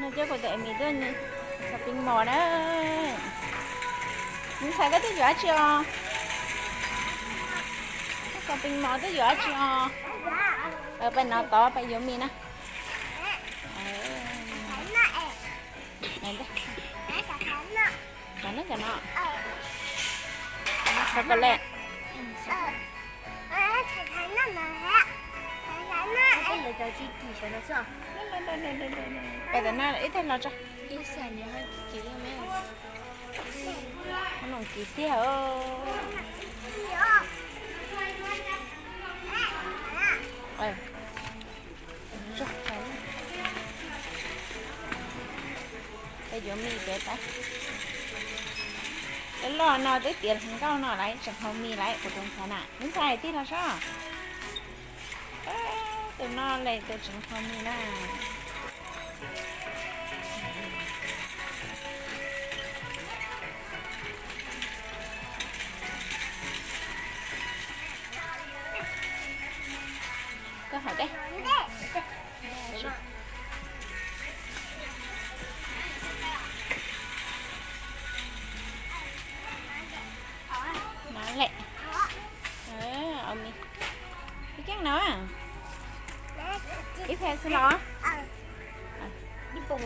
Coj kuv tus Emi tuaj shopping mall na. Nws txhais koj twb yuav dab tsi os? Koj shopping mall twb yuav dab tsi os? Peb no tod peb yuav mis na. Cov no, cov no. Chocolate. Peb tam no ib teg los tso. Ib xav nws ho kim me, ho noo kim tiag. Peb yuav mis peb tab. Loj loj no twb tiav hluas nkauj no lawm tseem haus mis lawm kuv tus ntxhais na. Ib ntxhais tij los sob. Tus no lawm tus tseem haus mis na. Koj haus dej. No lawm. Ib keeb no, ib phav xwb los? Ib phav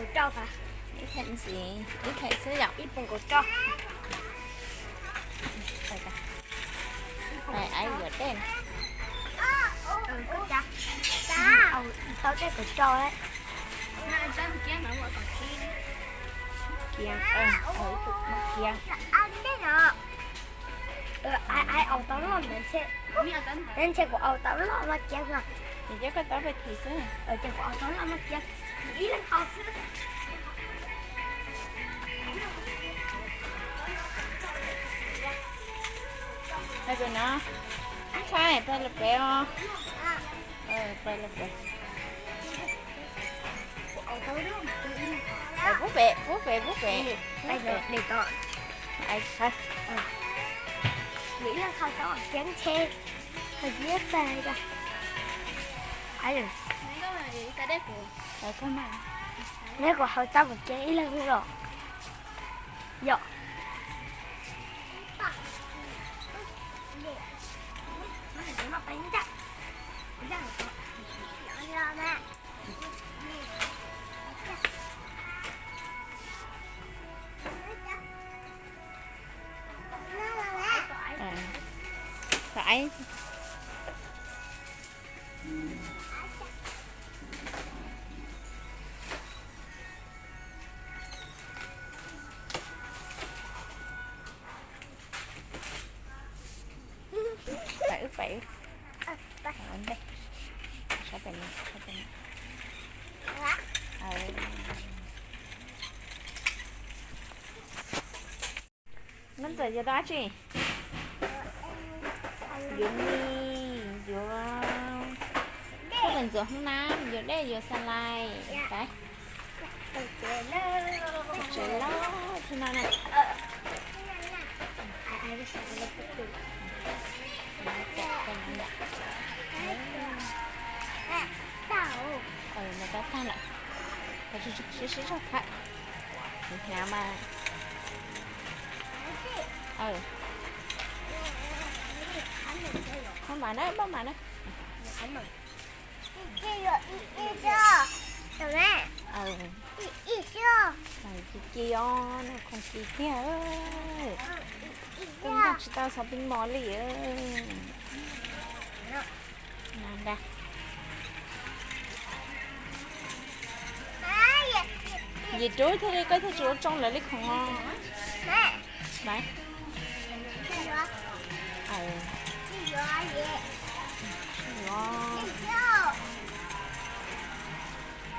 ntxiv, ib phav xwb yom. Ib phav kaum rau. Pais yuav dej. Tau dej kaum rau lawm. Kiav, kiav. Au tau loj, ntshe kuv au tau loj no kiav no. Ces coj koj tau pem thim xwb. Ces kuv au tau loj no kiav, ib leeg haus xwb. Pais pem no, ib ntxhais pais los pem os. Pais los pem. Pub pem, pub pem, pub pem. Ib leeg haus tau kiav ntshe. Neb kuv haus tau kiav ib leeg los yom. Pais wb, pais wb. Ua ntej, sab pem no, sab pem no. Neb ntxawm yuav dab tsi? Yuav mis, yuav, koj ntxuav hoob nab, yuav dej, yuav xas lais. Pais. Tsev loj tsis no na. Ntawd tag lawm. Sib sib zog phab, hnyav mas. Maj mam na, maj mam na. Ci ci os, nws khoom ci tiag. Kuv nyob tsis tau xov pin mos li. Yim rub thiaj li koj thiaj tsis ua tsoo lawv li khoom os.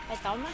Pais tau na.